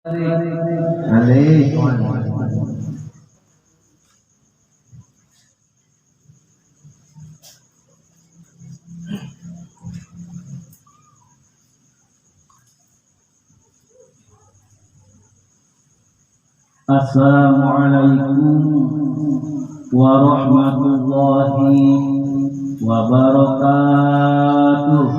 عليه. Assalamualaikum warahmatullahi wabarakatuh.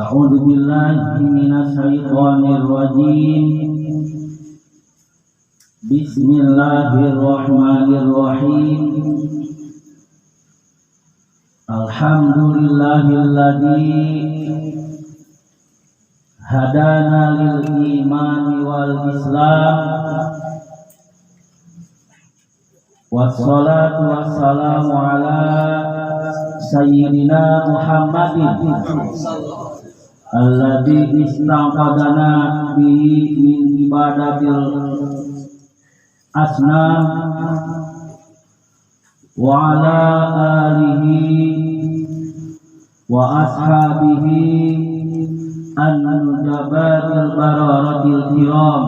A'udzu billahi minasyaitonir rajim. Bismillahirrahmanirrahim. Alhamdulillahilladzi hadana lil imani wal islam, wassalatu wassalamu ala sayyidina Muhammadin alladzi istanqadana bihi min ibadatil asnam wa ala alihi wa ashabihi an-nujabatil bararatil kiram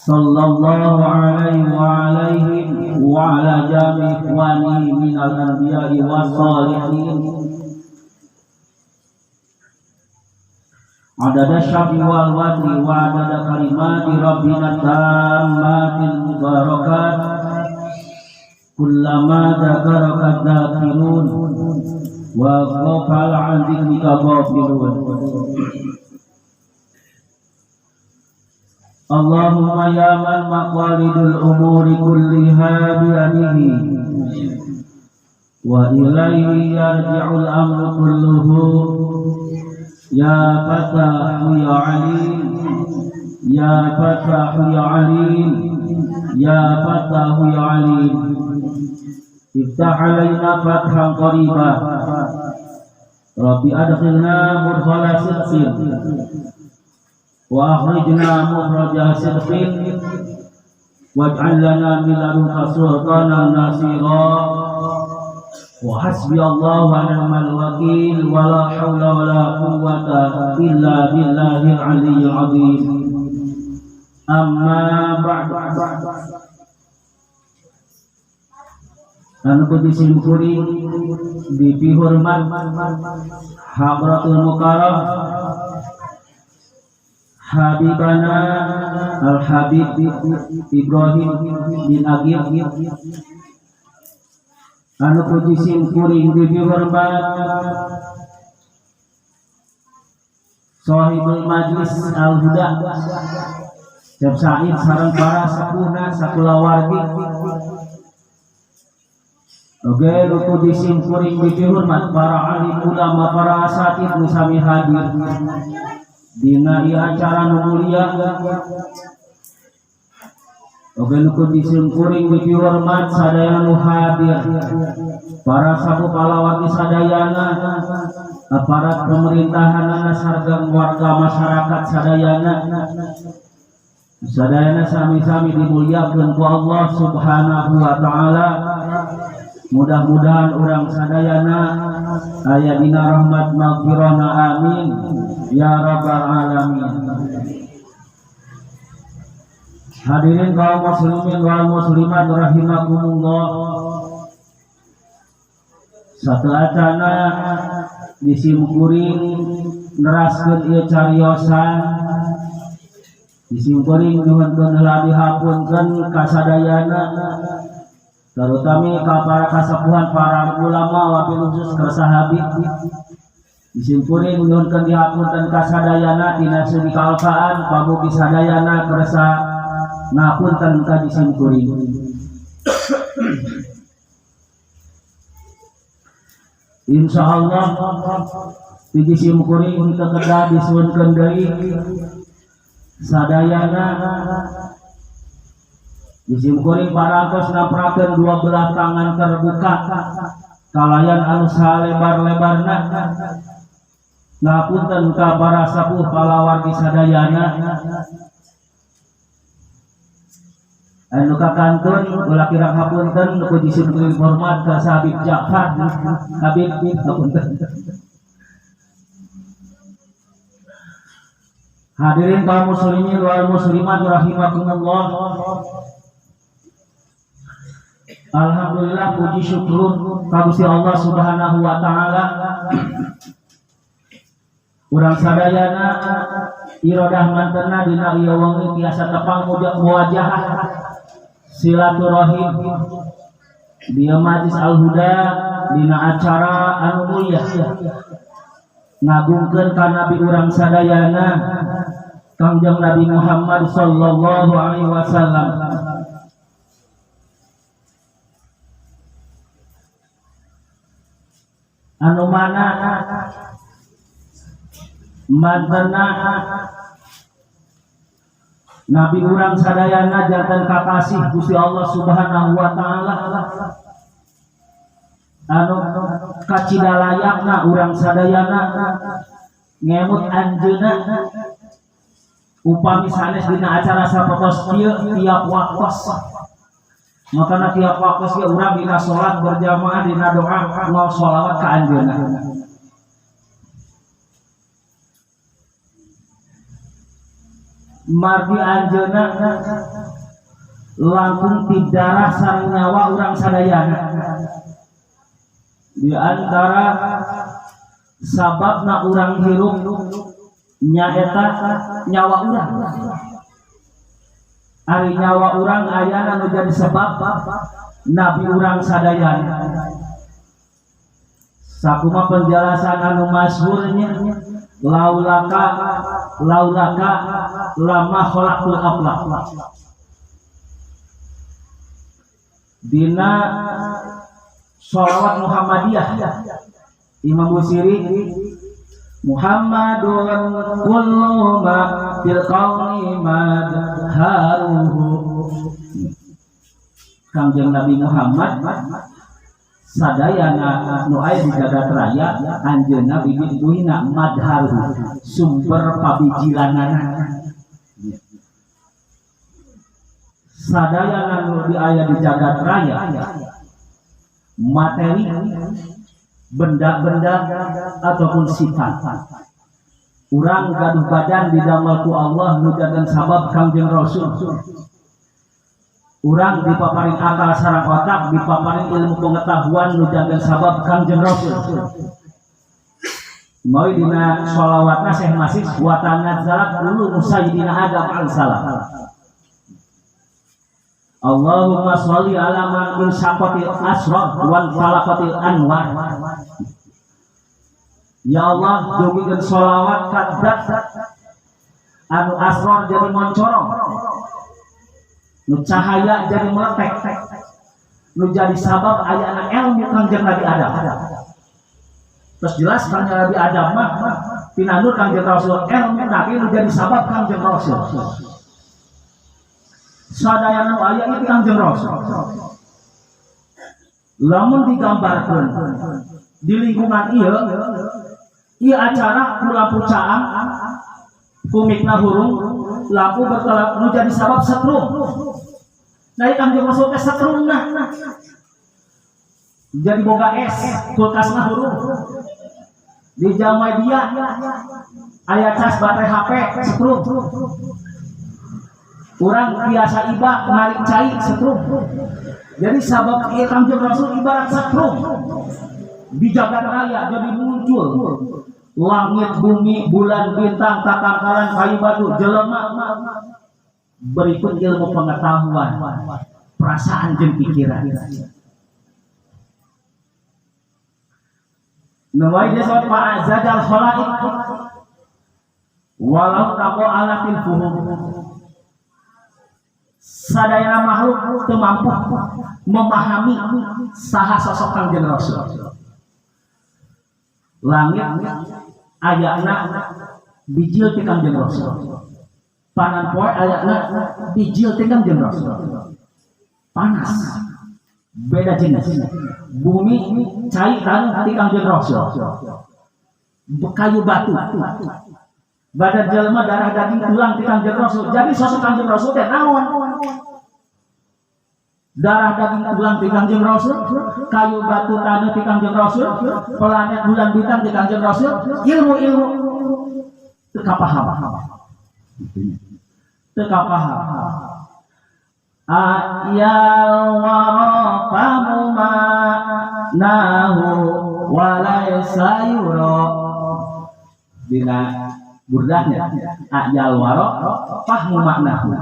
sallallahu alaihi wa alaihim wa ala jami ikhwani minal anbiya'i was-salihin adada syafi wal wadri wa adada kalimati rabbina tammatil mubarakat kullama dzakaraka dzakirun wa ghafala an dzikrika ghafilun. Allahumma ya man maqalidul umuri kulliha biyadihi wa ilaihi yarji'ul amru kulluhu ya Fattahu ya Alim, ya Fattahu ya Alim, ya Fattahu ya Alim. Iftah alaina fathan qariba. Rabbi adkhilna mudkhala sidqin wa akhrijna mukhraja sidqin waj'al lana min ladunka sultanan nasira. Wa hasbiyallahu wa ni'mal wakil wa la hawla wa la quwwata illa billahil aliyyil azim. Amma ba'du. Anu kudu simkuring dipihormat Hadratul Mukarram Habibana Al Habib Ibrahim bin Agil. Anu kudu simkuring dipihormat Sohibul Majlis Al Huda Cep Said sareng para sepuhna sakulawargi. Oke, ruku disimkuring dipihormat para alim ulama, para asatid nu sami hadir dina ieu acara nu mulia. Oke, ruku disimkuring dipihormat sadaya nu hadir, para sapu palawargi sadayana, aparat pemerintahanana sareng warga masyarakat sadayana. Sadayana sami-sami dimuliakeun ku Allah Subhanahu wa taala. Mudah-mudahan orang sadayana aya dina rahmat maghfirahna, amin ya rabbal alamin. Hadirin kaum muslimin wal muslimat rahimakumullah. Satu acana disimkuring neraskeun ieu cariosan, disimkuring nyuhunkeun heula dihapunkeun ka sadayana, terutama ka para kasepuhan, para ulama, wabil khusus ka sahabi. Disimkuring nyuhunkeun dihapunten ka sadayana tina segi kalpaan, pamugi sadayana kersa ngapunten ka disimkuring. Insyaallah di simkuring teu kedah disuhunkeun deui sadayana. Disimkuring parantos naprakeun dua belah tangan terbuka kalayan anu salebar-lebarna ngapunten ka para sepuh palawargi sadayana. Anu kakantun ulah kirang hapunten nu puji syukur hormat ka Habib Ja'far Habib hapunten. Hadirin kaum muslimin wal muslimat rahimakumullah. Alhamdulillah puji syukur ka Gusti Allah Subhanahu wa taala. Urang sadayana irodah mantena dina ieu wengi tiasa tepang muwajahah silaturahim di Majlis Al-Huda dina acara anu mulia ngagungkeun ka nabi urang sadayana Kangjeng Nabi Muhammad sallallahu alaihi wasallam. Anu mana mantena Nabi urang sadayana janten kakasih Gusti Allah Subhanahu wa taala anu kacida layakna urang sadayana ngemut anjeunna upami sanes dina acara sapertos kieu tiap waktos. Makana tiap waktos ge urang dina salat berjamaah dina doa maos sholawat ka anjeunna. Margi anjeunna langkung ti darah sareng nyawa urang sadayana. Di antara sababna urang hirup nyaeta nyawa urang. Ari nyawa urang ayana nu jadi sebab nabi urang sadayana. Sakumaha penjelasan anu masyhurnya laulaka laulaka lama khalaqul aflaq. Dina sholawat Muhammadiyah Imam Busiri Muhammadun kullu ma fil qawli madharuhu. Kangjeng Nabi Muhammad sadayana nu aya di jagat raya anjeunna bibit buhina madharuhu sumber pabijilanana. Sadayana nu aya di jagat raya materi benda-benda ataupun sifat urang gaduh badan didamel ku Allah nu janten sabab Kangjeng Rasul. Urang dipaparin akal sareng otak, dipaparin ilmu pengetahuan nu janten sabab Kangjeng Rasul. Mawi dina sholawatna Syekh Masis wa tanazzalat ulu sayyidina Adam alaihissalam. Allahumma sholli ala man min syaqatil asrar wal falaqatil anwar. Ya Allah, dugikeun sholawat ka zat anu asrar jadi moncorong, nu cahaya jadi meletek, nu jadi sabab ayana ilmu Kangjeng Nabi Adam. Terus jelas Kangjeng Nabi Adam mah pinanur Kangjeng Rasul ilmu Nabi nu jadi sabab Kangjeng Rasul. Sadayana nu aya ieu Kangjeng Rasul. Lamun digambarkeun di lingkungan ieu, ieu acara ku lampu caang, ku mikna hurung, lampu berkelap nu jadi sabab setrum. Nah, ieu Kangjeng Rasul teh setrumna. Jadi boga es, kulkasna hurung. Di jalma dia aya cas baterai HP setrum. Urang biasa iba narik cai setrum. Jadi sabab ieu Kangjeng Rasul ibarat setrum. Di jagat raya jadi muncul langit, bumi, bulan, bintang, tatangkalan, kayu batu, jelema. Berikut ilmu pengetahuan, perasaan jeung pikiran. Nawai desa Pak Azajal Khalaik walau taqo alatil fuhum. Sadayana makhluk teu mampu memahami saha sosok Kangjeng Rasul. Langit ayana bijil ti Kangjeng Rasul. Panan poe ayana bijil ti Kangjeng Rasul. Panas beda jenis. Bumi cai tanah ti Kangjeng Rasul. Kayu batu badan jelema darah daging tulang ti Kangjeng Rasul. Jadi sosok Kangjeng Rasul teh naon? Darah daging tulang ti Kangjeng Rasul, kayu batu tanah ti Kangjeng Rasul, planet bulan bintang ti Kangjeng Rasul, ilmu-ilmu teu kapaham. Teu kapaham. Ayal warafamu ma nahu walaysa yura. Dina burdahnya ayal wara fahmu maknahu.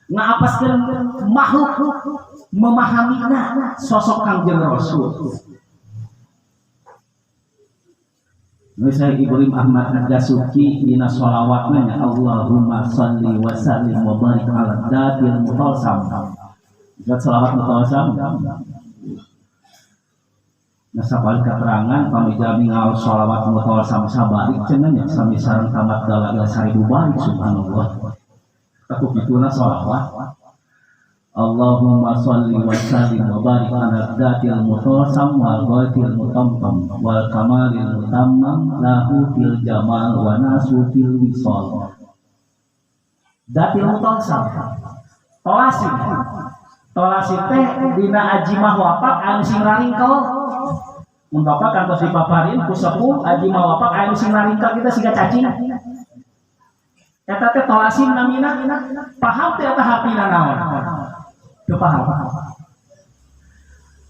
Ngaapaskeun makhluk memahaminya sosok Kangjeng Rasul. Saya Ibrahim Ahmad Ad-Dasuki dina sholawatna nya Allahumma shalli wa sallim wa barik ala datil mutalsam. Zat sholawat mutalsam. Nah sapali keterangan pamijami ngaos sholawat mutalsam sabalik cenah nya sami sareng tamat dalail 1000 balik subhanallah. Aku kituna sholawat. Allahumma sholli wa sallim wa barik ala dzatil mutalsam wal ghatil mutamtam wal kamalil mutammam lahu fil jamal wa nasu fil wisal. Dzatil mutalsam. Tolasi. Tolasi teh dina aji mah wapak anu sing raringkel. Mun bapak kantos dipaparin ku sepuh aji mah wapak anu sing raringkel kita siga cacing. Eta teh tolasim namina, paham teh eta hartina naon? Teu paham.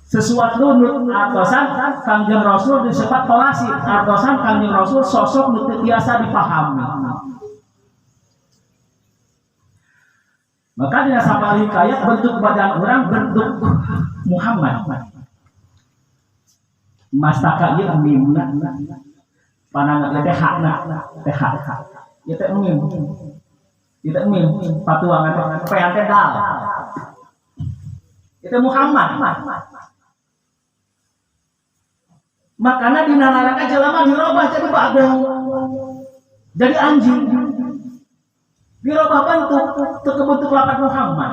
Sesuatu nu artosan Kangjeng Rasul disebut tolasim, artosan Kangjeng Rasul sosok nu teu tiasa dipahami. Maka dina sapali hikayat bentuk badan orang bentuk Muhammad. Mastaka ieu mimna. Panangan teh hakna, teh hak. Ieu teh mim. Ieu teh mim, patuangan teh pean teh dal. Ieu teh Muhammad. Makana dina neraka jelema dirobah jadi bagong. Jadi anjing. Dirobah bentuk teu kebentuk lapat Muhammad.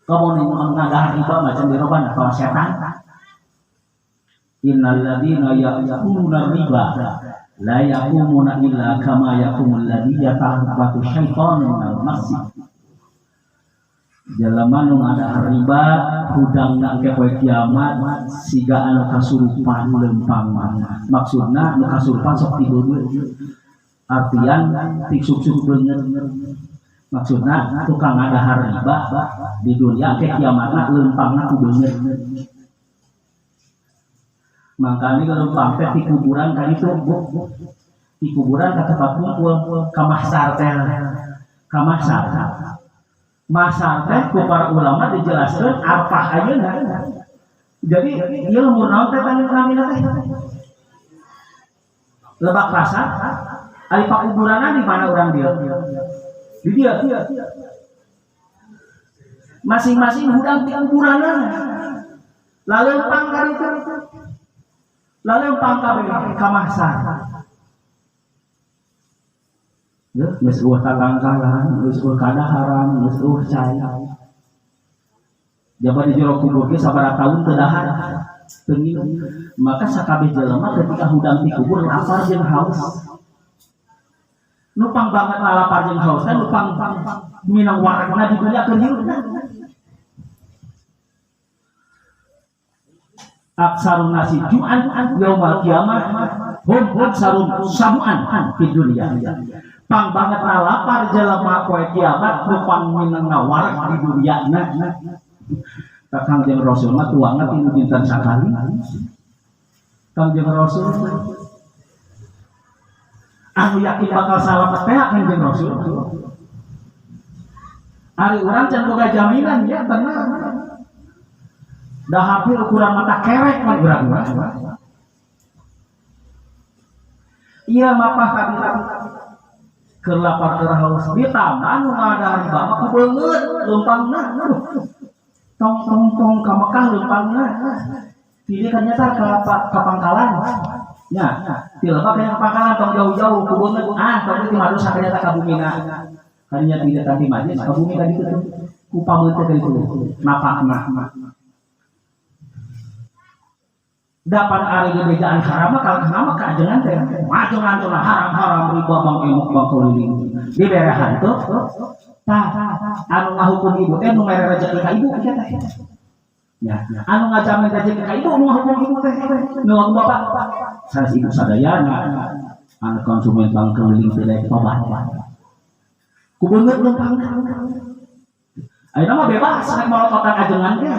Kamu nih ngadahar riba macam dirobah atau setan. Innal ladzina ya'kuluna riba la yaqumuna illa kama yaqumul ladzi yata'abbatu syaitanu minal mas. Jelema nu ngadahar riba hudangna engke poe kiamat siga anu kasurupan lempang. Maksudna nu kasurupan sok tibeungeut. Artian tiksuk-suk beungeut. Maksudna tukang ngadahar riba di dunia engke kiamatna lempangna ku beungeut. Makanya kalau pampe di kuburan kan itu, bu, di kuburan ke tempat kumpul, ke mahsar teh, ke mahsar. Mahsar teh ku para ulama dijelaskan apa ayeuna. Jadi ieu lembur naon teh tanya namina teh? Lebak rasa, ari pakuburanna di mana urang dieu? Di dieu. Masing-masing hudang di kuburanna. Lalempang ka ditu. Lalempang kabeh ka mahsar. Ya, geus eueuh tatangkalan, geus eueuh kadaharan, geus eueuh cai. Jaba di jero kubur ge sabaraha tahun teu dahar, teu nginum. Maka sakabeh jelema ketika hudang di kubur lapar jeung haus. Nupang banget lapar jeung haus teh nupang minang warna di dunia keur hirup. Aksarun nasi ju'an yaumal kiamah hum aksarun samu'an fid dunya. Pang banget lapar jelema poe kiamat nupang minang warna di dunia. Kangjeng Rasul mah tuangna tilu dinten sakali. Kangjeng Rasul anu yakin bakal salamet teh Kangjeng Rasul. Ari urang can boga jaminan ya tenang. Dah hampir ukuran mata kerek mah urang mah. Iya mapah kabeh keur lapar keur haus ditambah nu ngadahar riba mah ku beungeut leumpangna. Tong tong tong ka Mekah leumpangna. Ti dieu nyata ka pangkalan. Nya, ti lebak ka pangkalan tong jauh-jauh ku beungeut. Ah, tong di Madusa nyata ka bumina. Kadinya tidak tadi majlis ka bumi ka ditu tuh. Ku pameut teh ka ditu. Napakna. Dapan ari bejaan haram mah kalau nama kaajengan teh majengan teh haram-haram riba bang emok bang keliling dibere hantu tah anu ngahukum ibu teh nu mere rezeki ka ibu kieu teh ya anu ngajamin rezeki ka ibu nu ngahukum ibu teh nu ngahukum bapak sanes ibu sadayana anu konsumen bang keliling teh daek tobat ku beungeut leumpang. Ayeuna mah bebas nek molototan ajengan teh.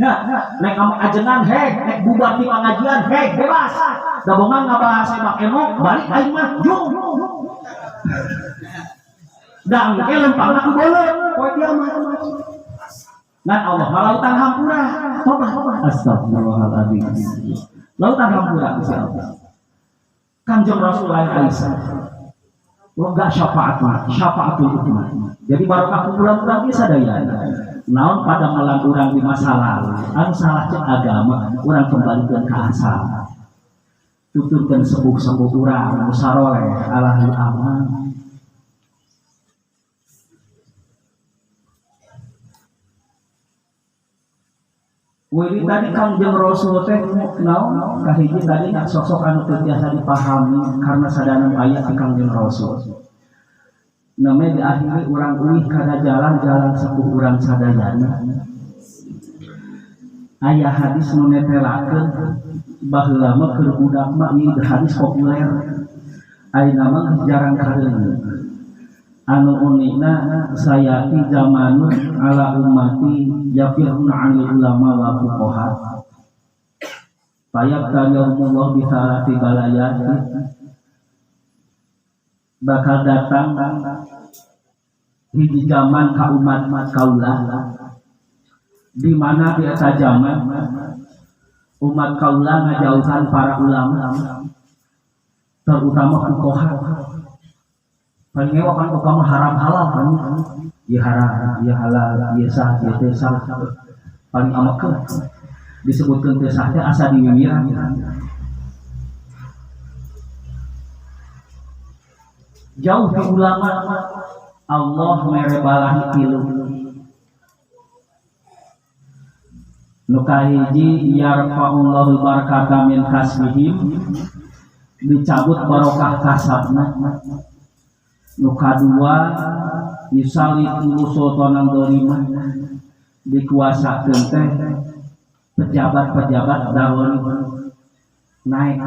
Ya, nek ajengan heg, nek bubar di pengajian heg bebas. Da bongan ngabahas Bang Emok balik aing mah jung. Da engke lempangna ku beuleum poe kiamat. Ngan Allah mah lautan hampura. Tobat. Astagfirullahaladzim. Lautan hampura Gusti Allah. Kanjeng Rasul lain Aisyah. Enggak syafaat mah, syafaatul ummah. Jadi barokah kumpulan urang ieu sadayana. Naon pada malam urang di masa lalu, anu salah cek agama, urang kembalikan ke asal. Tuturkeun sepuh-sepuh urang nu saroleh alahul amal. Wih tadi Kangjeng Rasul teh naon kahiji tadi sosok anu teu tiasa dipahami karena sadana aya di Kangjeng Rasul. Namanya diakhiri urang uih kana jalan-jalan sepuh urang sadayana. Aya hadis nu netelakeun baheula mah keur budak mah ieu hadis populer. Ayeuna mah geus jarang kareuneuh. Anu unikna sayati zamanun ala ummati yafiruna 'anil ulama wa fuqaha. Fayabtaliyahumullah bi salati balayati. Bakal datang hiji zaman ka umat kaula di mana di eta zaman umat kaula ngajauhan para ulama terutama fuqaha. Paling ngewa kan fuqaha mah haram halal kan. Ieu haram, ieu halal, ieu sah, ieu teu sah. Paling amekeun disebutkeun teu sah teh asa diwiwiran. Jauh di ulama Allah mere balahi tilu. Nu kahiji yarfa'ullahu barakata min kasbihim, dicabut barokah kasabna. Nu kadua yusalitu sultanan dolimah, dikuasakeun teh pejabat-pejabat daun naik.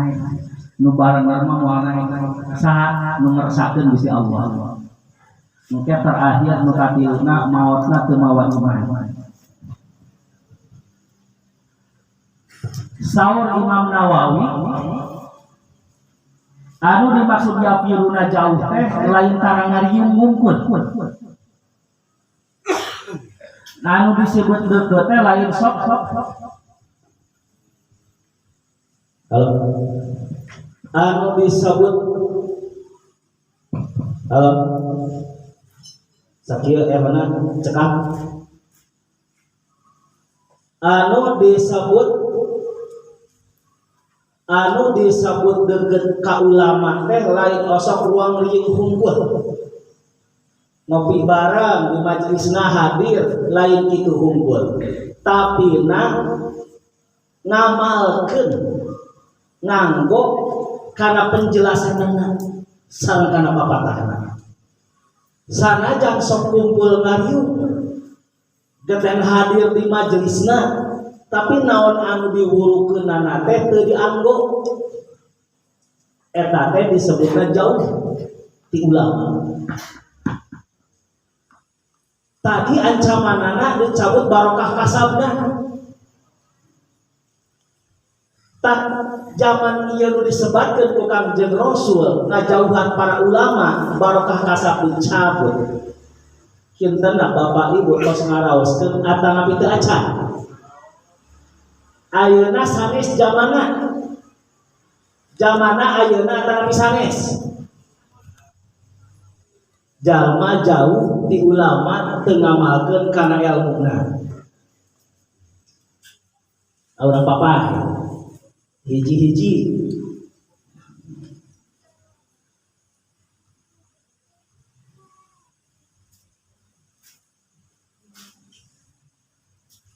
Nu bareng-bareng mah moal naik. Saha nu ngersakeun Gusti Allah. Mungkin terakhir nu katiluna maotna teu mawa iman. Saur Imam Nawawi anu dimaksud yafiruna jauh teh lain tara ngariung ngungkut. Nah, anu disebut deukeut teh lain sok sok. Halo. Anu disebut halo. Sakieu mana cekap. Anu disebut deukeut ka ulama teh lain osok ruang riung hungkul. Ngopi bareng di majelisna hadir lain kitu hungkul. Tapi na ngamalkeun nganggo kana penjelasanna sareng kana papatahna. Sanajan sok kumpul ngariung geten hadir di majelisna tapi naon anu diwurukeunana teh teu dianggo. Eta teh disebutna jauh ti ulama. Tadi ancamanana dicabut barokah kasabna. Tak zaman ieu nu disebatkeun ku Kangjeng Rasul ngajauhan para ulama barokah kasab dicabut. Kintenna bapak ibu tos ngaraoskeun atanapi teu acan. Ayeuna sanes zamana. Zamana ayeuna atanapi sanes. Jalma jauh ti ulama teu ngamalkeun kana elmuna. Urang papah hiji-hiji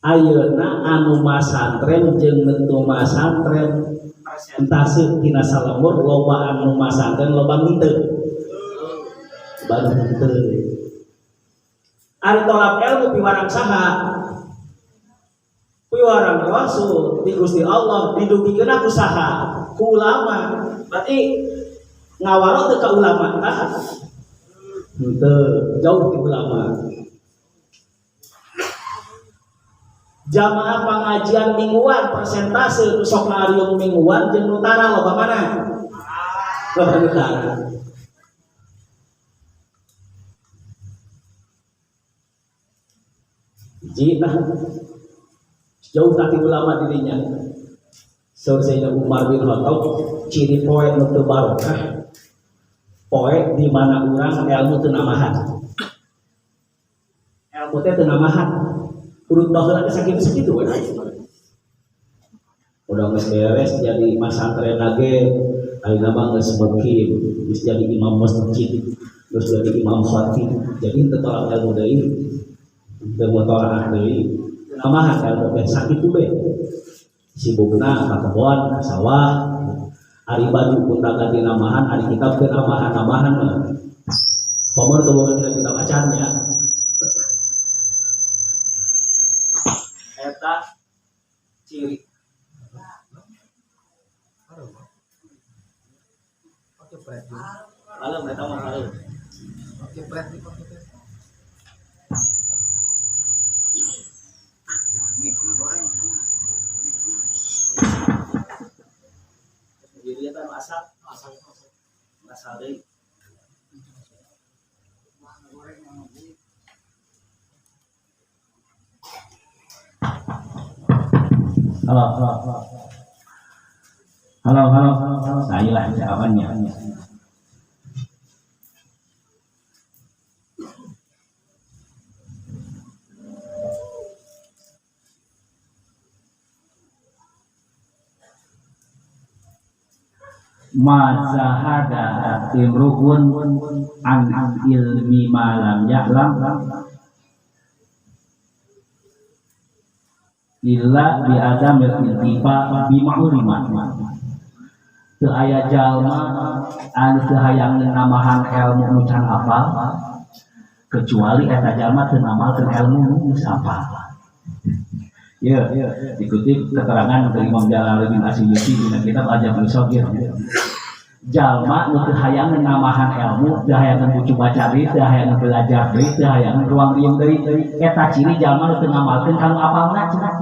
Ayeuna anu masantren jeung teu masantren persentase tina salembur loba anu masantren loba henteu. Loba henteu. Ari tolak ilmu piwarang saha? Piwarang Rasul di Gusti Allah didugikeun ku saha? Ku ulama. Berarti ngawaro teu ka ulama tah? Henteu, jauh ti ulama. Jamaah pengajian mingguan persentase nu sok ngariung mingguan jeung nu tara loba mana? Loba nu tara. Hiji nah jauh tadi ulama dirinya. Saur Sayyidina Umar bin Khattab ciri poe nu teu barokah poe di mana urang ilmu teu namahan. Ilmu teh teu namahan. Urut baheula teh sakitu-sakitu we. Udah geus beres jadi masantren ge ayeuna mah geus mukim, geus jadi imam masjid, geus jadi imam khatib. Jadi teu tolak ilmu deui, teu mutolaah deui. Namahan ilmu teh sakitu we. Sibukna ka kebon, ka sawah, ari baju pun tak ganti namahan, ari kitab teu namahan-namahan mah. Komo teu boga kitab acan ya. Eta ciri. Malam eta mah malam. Oke, pret nih, oke, pret. Jadi eta masak, masak deui. Halo, halo, halo, halo, saya lah jawabannya. Mazahada imru'un an ilmi ma lam ya'lam illa bi adamil intifa bi ma'ulima. Teu aya jalma anu teu hayang namahan ilmu nu can apal kecuali eta jalma teu ngamalkeun ilmu nu geus apal. Ya, dikutip keterangan dari Imam Jalaluddin As-Suyuti dina kitab Al-Jami' Shaghir. Jalma nu teu hayang namahan ilmu, teu hayang bucu baca deui, teu hayang belajar deui, teu hayang ruang diem deui, eta ciri jalma nu teu ngamalkeun ka nu apalna cenah.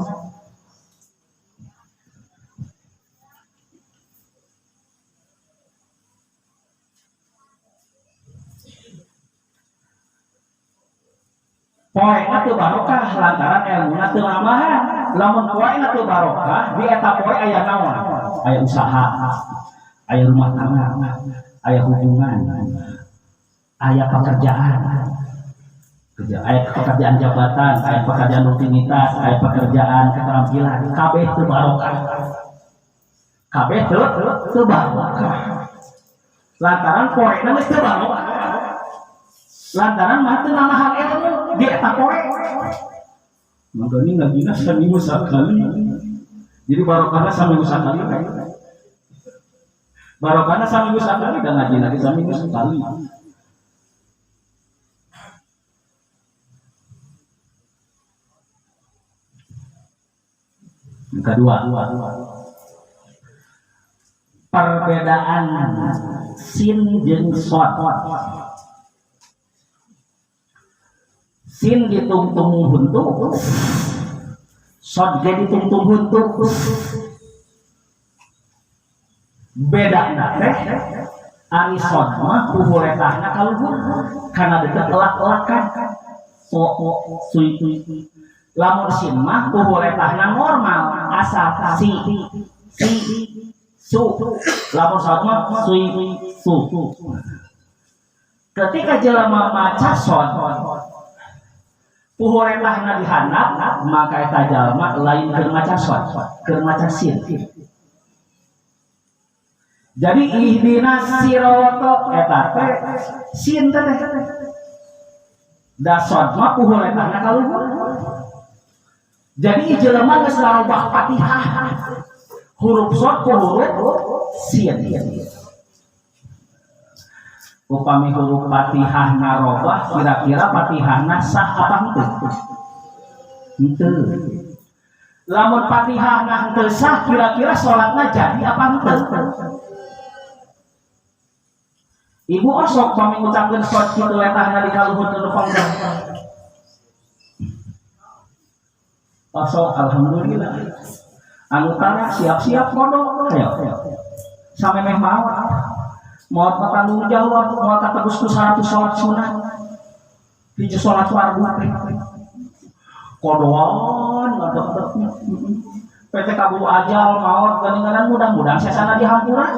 Poena teu barokah lantaran ilmuna teu namahan. Lamun poena teu barokah, di eta poe aya naon? Aya usaha, aya rumah tangga, aya hubungan, aya pekerjaan, aya pekerjaan jabatan, aya pekerjaan rutinitas, aya pekerjaan keterampilan. Kabeh teu barokah. Kabeh teu barokah. Lantaran poena geus teu barokah. Lantaran mah teu namahan ilmu di eta poe. Makanya ngajina seminggu sekali. Jadi barokahna seminggu sekali. Barokahna seminggu sekali dan ngajina di seminggu sekali. Yang kedua, perbedaan sin jeung sod. Sin ditungtung huntu, sod ge ditungtung huntu. Beda teh ari sod mah puhuretahna ka luhur kana deukeut elak-elakan. So sui. Lamun sin mah puhuretahna normal asal si si su. Lamun sod mah sui su. Ketika jelema maca sod puhuretahna dihandap, maka eta jalma lain keur maca sod, keur maca sin. Jadi ihdinas sirata eta teh sin teh. Da sod mah puhuretahna ka luhur. Jadi jelema geus ngarobah Fatihah huruf shod ku huruf sin. Upami huruf Fatihah ngarobah kira-kira Fatihahna sah apa henteu? Henteu. Lamun Fatihahna henteu sah kira-kira salatna jadi apa henteu? Ibu osok pami ngucapkeun shod kitu letahna di kaluhur nu panggang. Osok alhamdulillah. Anu tara siap-siap kodok ayo. Samemeh maot. Maot mah tanggung jawab, maot katebus ku 100 salat sunat. Hiji salat fardu. Kodoan ngadeg-deg. PT kaburu ajal maot geuningan mudah-mudahan sesana dihampura.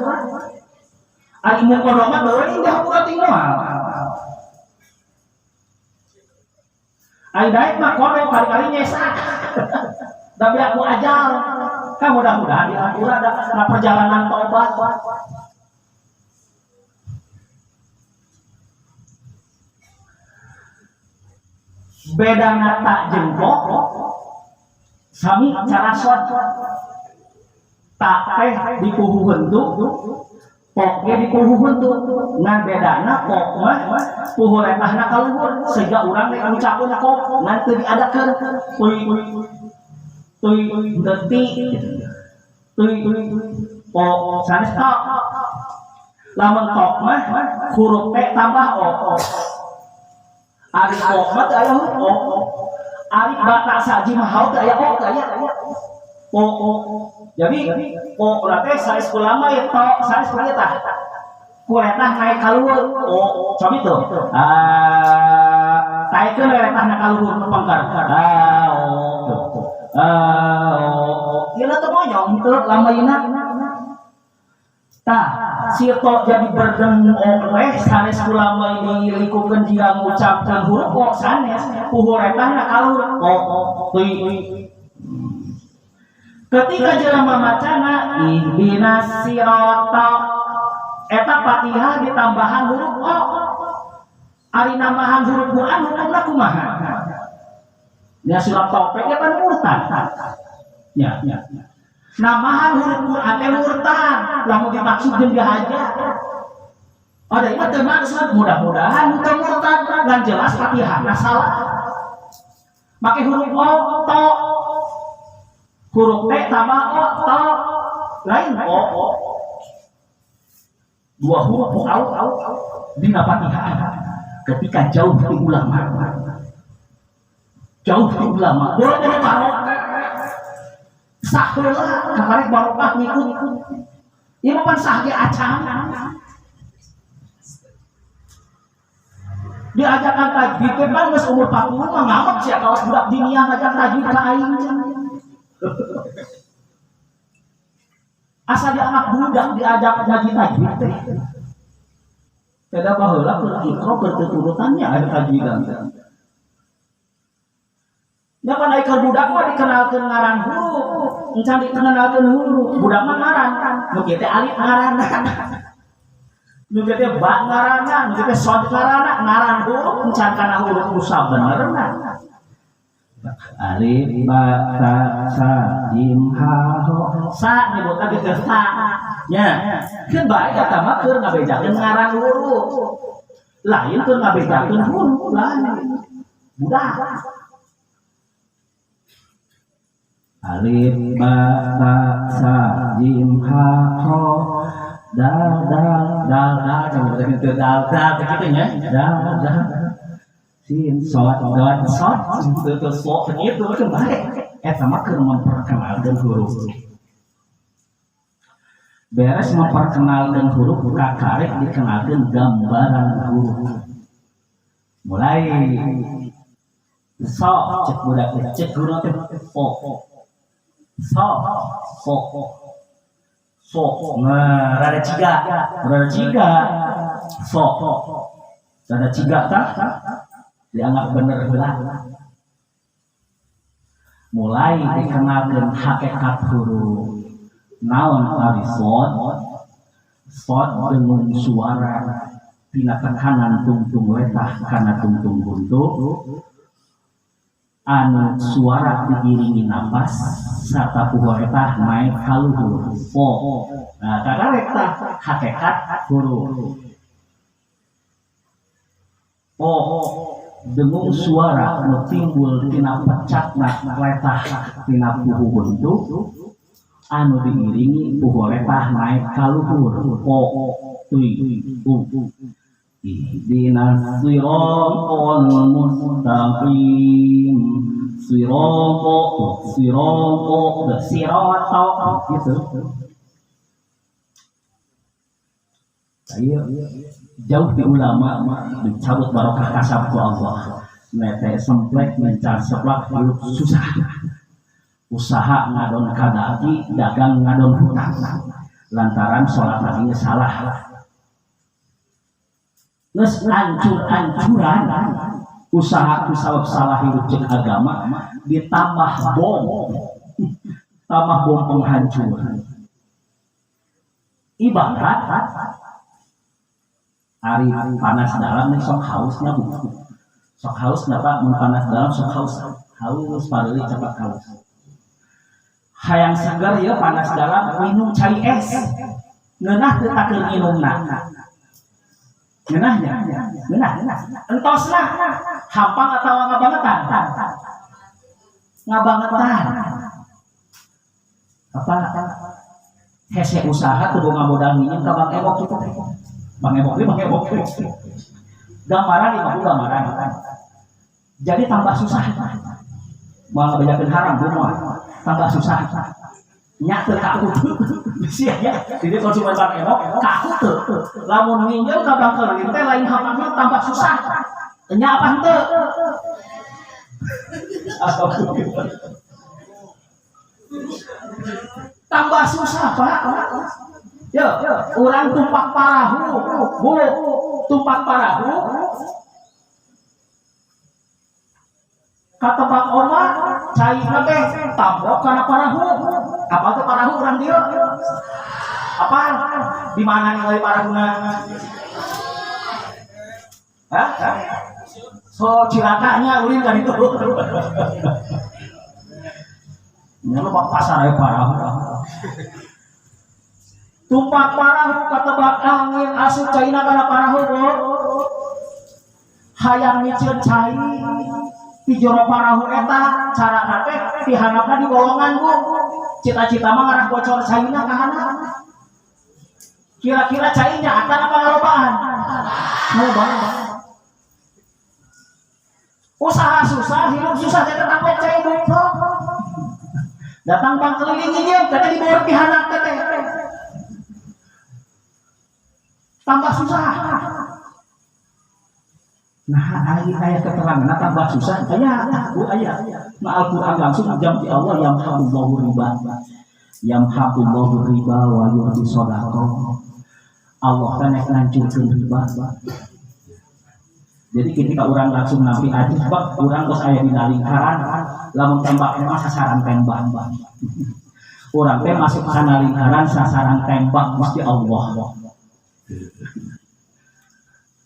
Ari mun kodok mah deui dihampura ting moal. Ari daek mah kodok kali-kali nyesa. Tapi aku ajal. Kan mudah-mudahan dihampura da perjalanan tobat. Bedana tak jengkok sami cara shod. Tak teh dikuhu hentu, pok ge dikuhu hentu. Ngan bedana pok mah puhu letahna ka luhur sehingga urang rek ngucapkeun kok ngan teu diadakeun tuy tuy detik tuy pok sanes tok. Lamun tok mah huruf T tambah o. Ari pok mah teu aya huruf o. Ari bata saji mah hau teu aya o, teu aya o. Jadi o teh sanes ulama ya tok, sanes kuliah tah. Kuletah naik ka luhur o, cobi tuh. Ah, taikeun letahna ka luhur nu pangkar. Ah, o. Ah, o. Ieu teh monyong teu lamaina. Tah, si to jadi berdeng oleh sanes ulama ini likukeun jika ngucapkeun huruf o sanes puhuretahna ka luhur o tuy. Ketika jelema macana ihdinas sirata eta Fatihah ditambahan huruf o. Ari nambahan huruf Quran hukumna kumaha? Ya surat Taufik ya kan murtad. Ya, ya. Nambahan huruf Quran teh murtad, lamun dimaksud jeung dihaja. Ada ieu teu maksud, mudah-mudahan teu murtad dan jelas Fatihahna salah. Make huruf o to. Huruf T tambah o to. Lain o. Dua huruf au au dina Fatihah. Ketika jauh dari ulama. Jauh dari ulama. Boro-boro barokah. Sah heula kakarek barokah ngikut. Ieu mah pan sah ge acan. Diajakan tajwid teh pan geus umur 40 mah ngamek sia kawas budak diniah ngajak tajwid ka aing. Asa dianggap budak diajak ngaji tajwid teh. Kada baheula keur ikro keur teu turutannya ada tajwidan. Nya pan ai keur budak mah dikenalkeun ngaran huruf, encan dikenalkeun huruf. Budak mah ngaran, nu kieu teh alif ngaranna. Nu kieu teh ba ngaranna, nu kieu teh shod ngaranna, ngaran huruf encan kana huruf nu sabenerna. Alif ba ta sa jim ha ho sa nyebutna ge teh sa. Nya, keun bae eta mah keur ngabejakeun ngaran huruf. Lain keur ngabejakeun huruf lain. Budak. Alif ba ta sa jim ha ho dal dal dal dal jangan begitu dal dal begitu nya dal dal sin sod dot sod itu sod begitu kan baik eta mah keur memperkenalkeun huruf. Beres memperkenalkeun huruf kakarek dikenalkeun gambaran huruf. Mulai so cek budak cek guru teh po so so so nah rada ciga so rada ciga tah dianggap bener heula. Mulai dikenalkeun hakikat huruf. Naon ari sod? Sod dengan suara tina tekanan tungtung letah kana tungtung buntu. Anu suara diiringi napas sarta puhoretah naik ka luhur po. Nah, kakarek tah hakekat huruf po dengung suara nu timbul tina pecatna letah tina puhu bentuk anu diiringi puhoretah naik ka luhur po tui u. Ihdinas siratal mustaqim siratal siratal siratal gitu. Ayo jauh di ulama mencabut barokah kasab ku Allah. Nete semplek mencar seplak hidup susah. Usaha ngadon kadaki, dagang ngadon hutang. Lantaran sholat lagi salah. Nges ancur-ancuran usaha kusabab salah hidup cek agama ditambah bom, tambah bom penghancur. Ibarat hari panas dalam nih sok hausnya bu, sok haus napa mun panas dalam sok haus, haus pareuli cepat haus. Hayang seger ya panas dalam minum cai es, ngeunah teu takeur minumna. Ngeunahnya, ngeunah, entosna, hampang atawa ngabangetan, ngabangetan. Apa? Hese usaha tuh boga modal minjem ka Bang Ebok gitu. Bang Ebok, Bang Ebok. Gambaran ini mah gambaran. Jadi tambah susah. Mau ngabejakeun haram bu moal. Tambah susah. Nya teu kaku. Sia ya. Jadi konsumen Bang Ebok kaku teu. Lamun minjem ka Bang Kerlin teh lain hampangna tambah susah. Nya apa henteu? Astagfirullah. Tambah susah, Pak. Yo, orang tumpak parahu, Bu, tumpak parahu. Kata Bang Omar, cai teh tambok kana parahu. Apa teh parahu urang dieu? Apa? Di mana ningali parahuna? Hah? So cilakanya ulin kan itu. Nya lu pasar aya parahu. Tumpak parahu katebak angin asup caina kana parahu, Bu. Hayang miceun cai di jero parahu eta carana teh dihandapna di bolongan, Bu. Cita-cita mah ngarah bocor caina ka handap. Kira-kira cainya akan apa ngalobaan? Ngalobaan. Usaha susah, hidup susah, jadi tampok cai bocor. Datang bang keliling ini, kata di bawah dihandap teh. Tambah susah. Nah, ayat keterangan tambah susah. Aya, bu aya. Nah, Al-Qur'an langsung jam di Allah yang yamhaqullahu riba. Yamhaqullahu riba wa yurbi shadaqah. Allah kan nek ngancurkeun riba. Jadi ketika orang langsung nampi hadis bab urang geus aya dina lingkaran, lamun tembak mah sasaran tembak. Urang teh masuk kana lingkaran sasaran tembak Gusti Allah.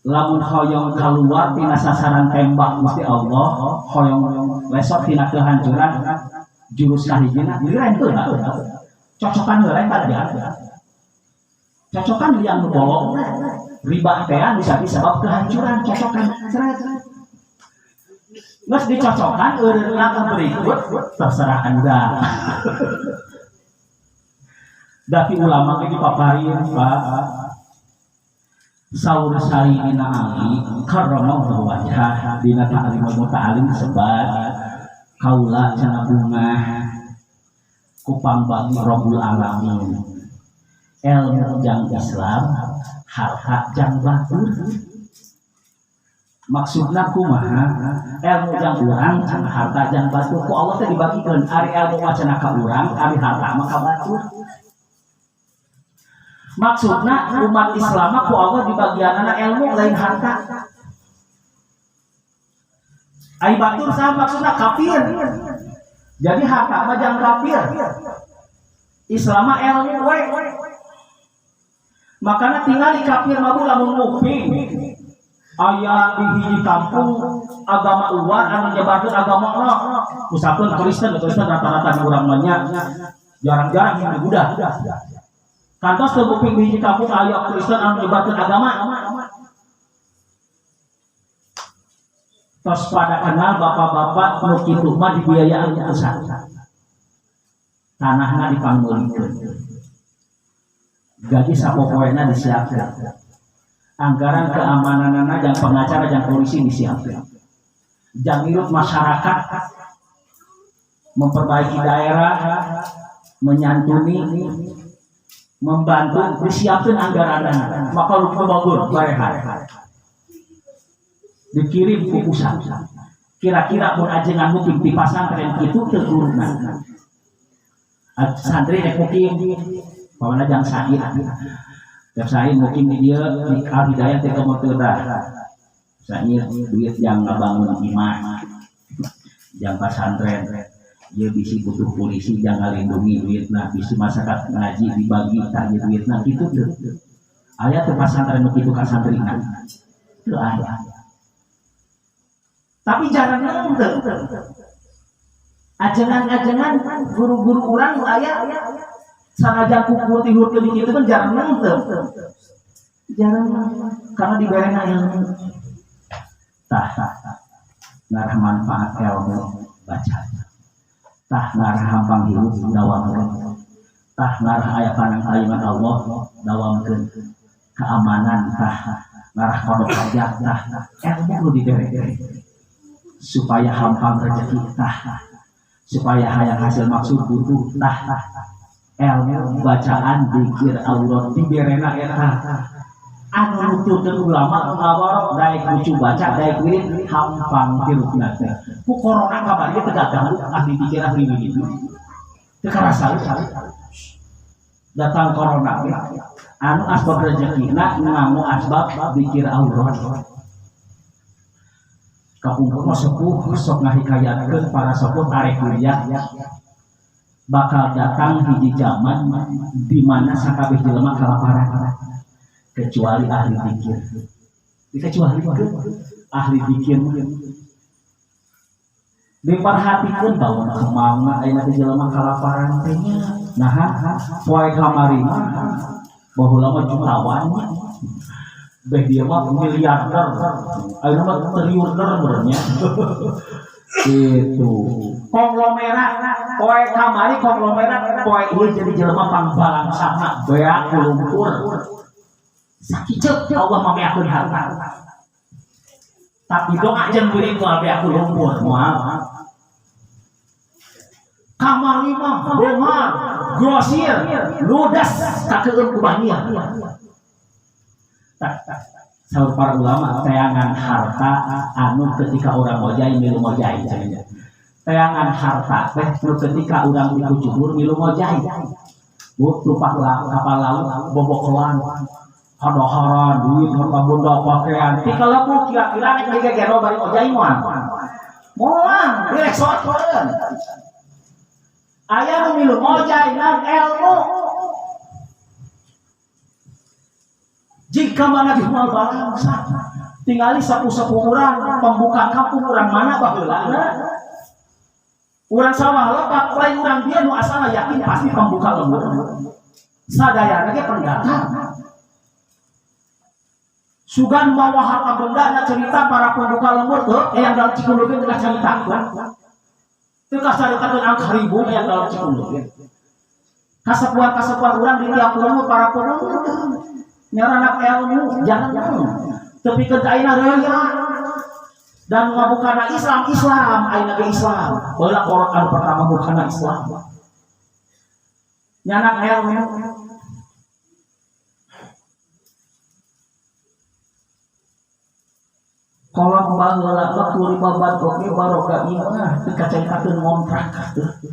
Lamun hoyong keluar tina sasaran tembak Gusti Allah, hoyong lesot tina kehancuran jurus kahijina liren teu cocokan heula eta. Cocokan liang nu bolong riba teh bisa disebab kehancuran cocokan seret. Geus dicocokan eureun langkah berikut terserah Anda. Daki ulama ge dipaparin Pak. Saur Sayyidina Ali karramallahu wajhah dina ta'lim muta'alim sebat kaula cenah bunga kupang bagi Rabbul Alamin ilmu jang Islam harta jang batur maksudna kumaha ilmu jang urang cenah harta jang batur ku Allah teh dibagikeun ari ilmu mah cenah ka urang ari harta mah ka batur. Maksudna umat Islam ku Allah dibagianana ilmu lain harta. Ai batur saha maksudna kafir. Jadi harta mah jang kafir. Islam mah ilmu we. Makana tingali kafir mah bu lamun nguping. Aya di hiji kampung agama luar anu nyebarkeun agama no. Misalkan Kristen, Kristen rata-rata di urang mah nya jarang-jarang yang Buddha. Kantos teu kuping di hiji kampung aya Kristen anu nyebarkeun agama. Tos pada kenal bapak-bapak nu kitu mah dibiayaan ku pusat. Tanahna dipangmeulikeun. Gaji sapopoena disiapkeun. Anggaran keamananana jang pengacara jang polisi disiapkeun. Jang ngirup masyarakat memperbaiki daerah, menyantuni, membantu, disiapkan anggaranana. Maka lupa bagus, barehat. Dikirim ke pusat. Kira-kira mun ajengan mukim di pasantren itu teu guruna. Santri rek mukim, pamana jang sair. Jang sair mukim di dieu di Al Hidayah teh komo teu dah. Sair duit yang ngabangun imah, jang pasantren. Ieu bisi butuh polisi jang ngalindungi duitna, bisi masyarakat ngaji dibagi tah ieu duitna kitu teu. Aya teu pasantren nu kitu ka santrina? Teu aya. Tapi jarang nenteu. Ajengan-ajengan guru-guru urang nu aya sanajan kukur tihur teu dikitu kan jarang nenteu. Jarang karena diberena ilmu. Tah ngarah manfaat ilmu baca. Tah ngarah hampang hirup dawamkeun. Tah ngarah aya panangtayungan Allah dawamkeun. Keamanan tah ngarah kodok hajat tah ilmu nu dibere supaya hampang rezeki tah supaya hayang hasil maksud butuh tah ilmu bacaan zikir aurat diberena eta anu nuturkeun ulama ngawarok daek lucu baca daek wirid hampang hirupna teh ku corona kamari teu ganggu ahli pikir ahli wirid teu karasa datang corona anu asbab rezekina nganggo asbab zikir aurat kapungkur mah sepuh sok ngahikayatkeun para sepuh arek kuliah bakal datang hiji zaman di mana sakabeh jelema kalaparan kecuali ahli zikir. Dikecualikeun ahli zikir diperhatikeun bahwa kemana ayeuna teh jelema kalaparan teh nya. Nah, poe kamari mah baheula mah jutawan beh dia mah miliarder ayeuna mah triliuner beurnya gitu. Konglomerat poe kamari konglomerat poe ieu jadi jelema pangbalangsana beak lumpur sakiceuk Allah mah meakeun harta tapi doa jeung wirid moal beak lumpur moal. Kamari mah beunghar grosir ludes kakeun ku banyak. Saur para ulama teangan harta anu ketika urang ngojay milu ngojay cenah. Teangan harta teh nu ketika urang dikucuhur milu ngojay. Bu tumpah kapal laut bobokelan hadoharan duit harta benda pakaian tikalebu kira-kira nek digegero bari ngojay moal. Moal direk sotoreun. Aya nu milu ngojay nang ilmu. Jika mana di mal balangsa tingali sapu-sapu urang pembuka kampung urang mana baheula urang sawah lepak lain urang dia nu asalna yakin pasti pembuka lembur sadayana ge pendatang sugan mawa harta benda nya cerita para pembuka lembur teu yang dalam Cikundul teh teu caritakeun teu kasaritakeun angka ribu yang dalam Cikundul kasepuhan-kasepuhan urang di tiap lembur para pembuka nyaranak ilmu jangan tapi ke ayeuna reuya dan ngabukana Islam Islam ayeuna ge Islam baheula kolot anu pertama bukana Islam nyanak ilmu kolot baheula mah kuli babat oge baroga imah teu kacaritakeun ngontrak teh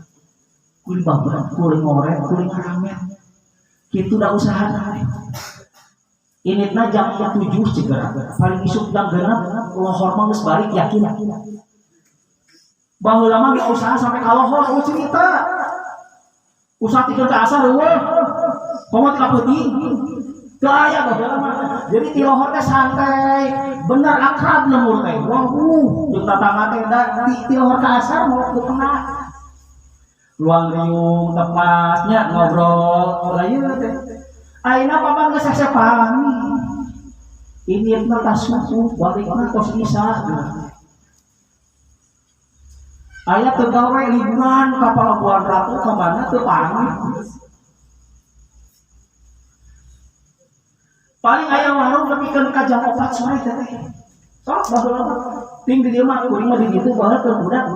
kuli babat kuli ngorek kuli ngaramet kitu da usahana. Initna jam 7 cegera paling isuk jam 6 lohor mah geus balik yakin. Baheula mah geus usaha sampai ka lohor eueuh cerita. Usaha tikeun ka asar eueuh. Komo ti ka peuting. Teu aya baheula mah. Jadi ti lohor teh santai, bener akrab lembur teh. Wah, jeung tatangga teh da ti lohor ka asar mau teu kena. Luang riung tepasnya ngobrol lah ieu teh. Ayeuna papan geus sasepami. Ini mah tas subuh, balik mah tos isa. Aya teu gawe liburan ka Pelabuhan Ratu ka mana teu panggih. Paling aya warung nepikeun ka jam 4 sore teh. Sok baheula mah. Ting di dieu mah kuring mah di ditu baheula keur budak.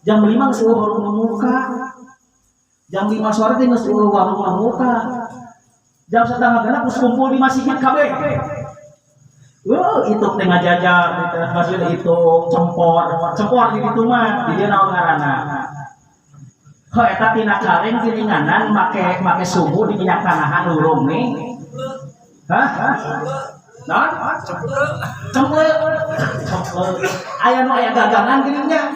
Jam 5 geus eueuh warung nu muka. Jam 5 sore teh geus eueuh warung nu muka. Jam 5:30 geus kumpul di masjid kabeh. Wah, itu teh ngajajar di teh masjid itu cempor, cempor di ditu mah, di dieu naon ngaranna. Heuh eta tina kaleng gilinganan make suhu di minyak tanahan urung nih. Hah? Naon? Cemple. Cemple. Aya nu aya gagangan geuning nya.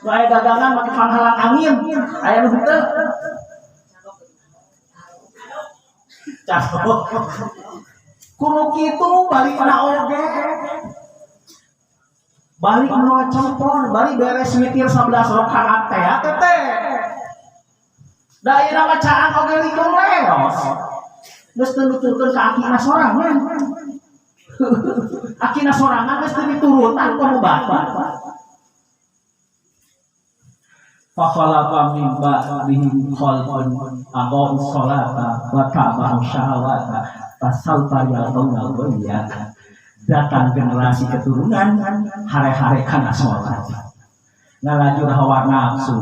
Nu aya gagangan make panghalang angin. Aya nu henteu. Cakep. Kudu kitu balik na oge. Balik nu cempor, balik beres witir 11 rakaat teh teh. Da ayeuna mah caang oge likung leos. Geus teu nuturkeun ka akina sorangan. Akina sorangan geus teu diturutan ku bapak. Fa khalafa min ba'dihim khalfun adaa'u sholata wa taba'u syahawata fasawfa yalqawna ghayya. Datang generasi keturunan hare-hare kana salat. Ngalajur hawa nafsu,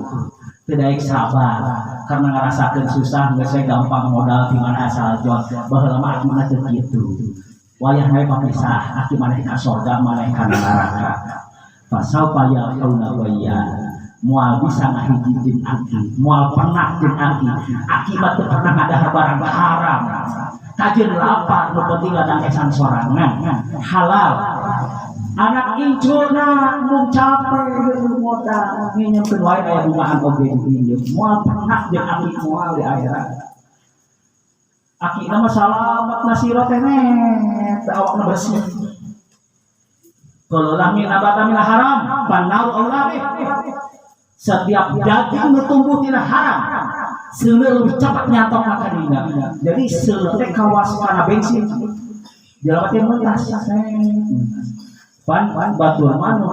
tidak sabar karena ngerasakeun susah geus we gampang modal di mana asal jod. Baheula mah aki mah teu kitu. Wayah we papisah, aki maneh ka sorga maneh ka neraka. Fasawfa yalqawna ghayya. Moal bisa ngahiji jeung aki, moal pernah jeung aki. Aki mah teu pernah ngadahar barang haram. Kajeun lapar nu penting ladang esan sorangan halal. Anak incuna mung capek modal nginyeumkeun wae aya bungahan oge dipinjeum. Moal pernah jeung aki moal di akhirat. Aki mah salamat nasiro teh net awakna bersih. Kalau lahmi nabata min haram, panau aula bih. Setiap daging nu tumbuh tina haram, seuneu lebih cepat nyatok ka dina. Jadi seuneu teh kawas kana bensin. Jelema teh mentas. Pan batur mah nu